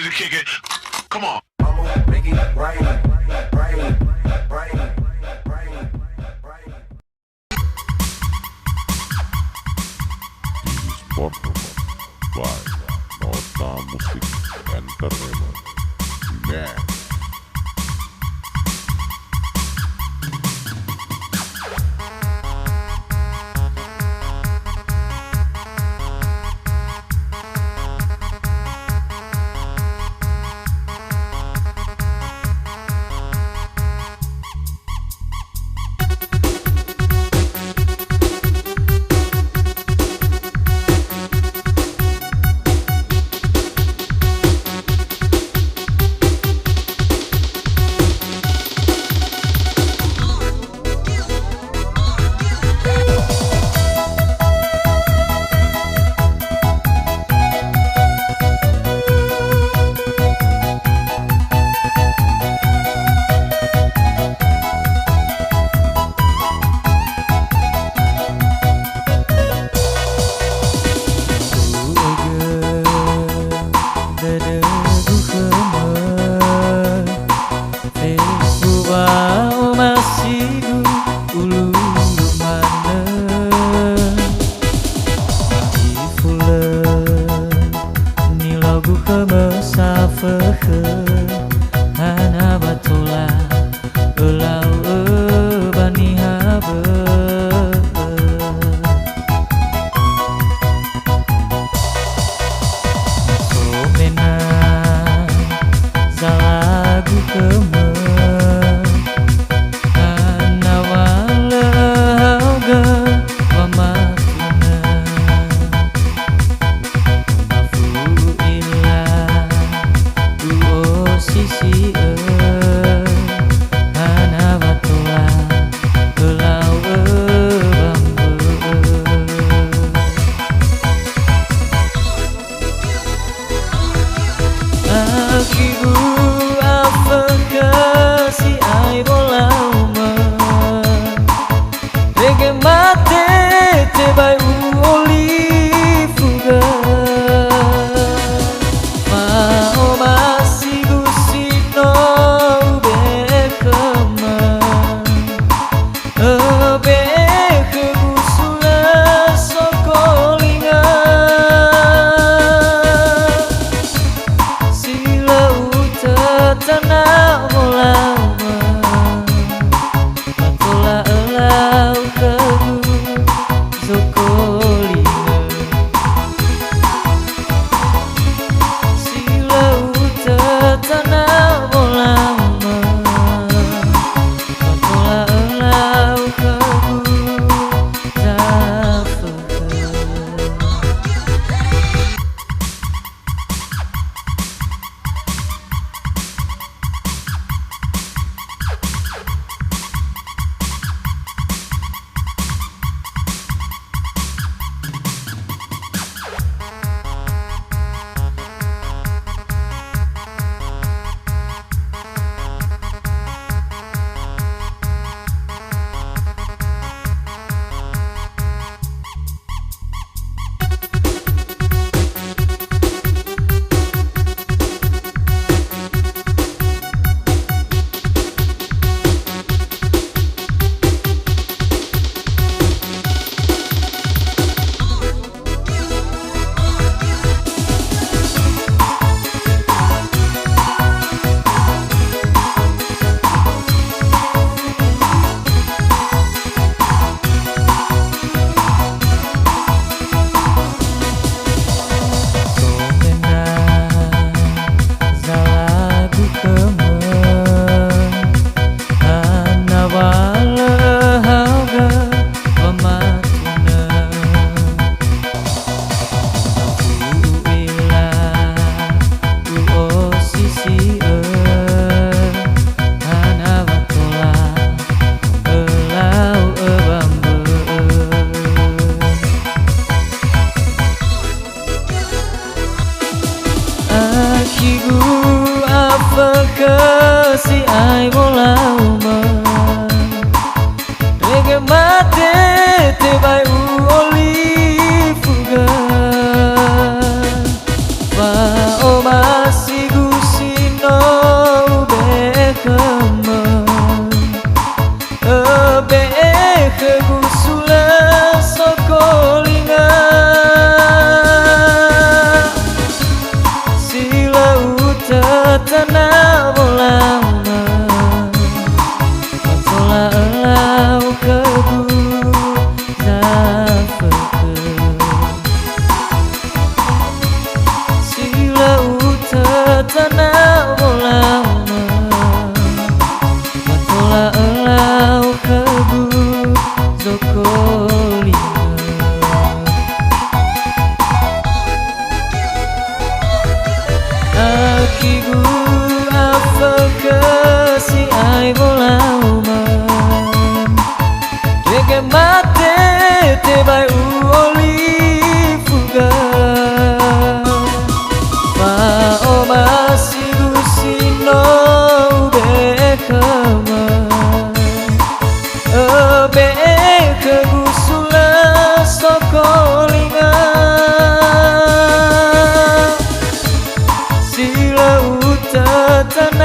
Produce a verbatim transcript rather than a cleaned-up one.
Kick it. Come on. This is performed by Nota Music Entertainment. Amen. U'oigö dödögu khömö, fefu wa'omasigu ululu manö. Ifulö nilaogu khömö safökhö, hana wa tola ölau ö ba niha bö'ö. Somena zalagu khömö, hana wa lö haogö wamatunö. Mafu ila u'osisi'ö, hana wa tola ölau ö ba mbö'ö. Akhigu afökhö si'ai wolaumö. Irege mate tebai u'olifugö. Fa'omasigu si no ube'e khömö. Öbe'e khögu sulö sokolingö. Si lö utötana wolaumö. Ba tola ölau khögu zokolingö. Si lö utötana wolaumö. Ba tola ölau khögu zafökhö. Somena zalagu khömö, hana wa lö haogö wamatunö. U'ila, u'osisi'ö, hana wa tola ölau ö ba mbö'ö. Akhigu afökhö si'ai wolaumö. Irege mate tebai u'olifugö. Fa'omasigu Tatana wolauma, wa tola ölau khögu zafökhö. Si lö utatana wolauma, wa tola ölau khögu zokolingö. Akhigu afökhö si'ai wolauma. Dege mate tebai u'olifugö. Fa'omasigu si no ube'e khöma. Öbe'e khögu sulö sokolingö. Si lö utatana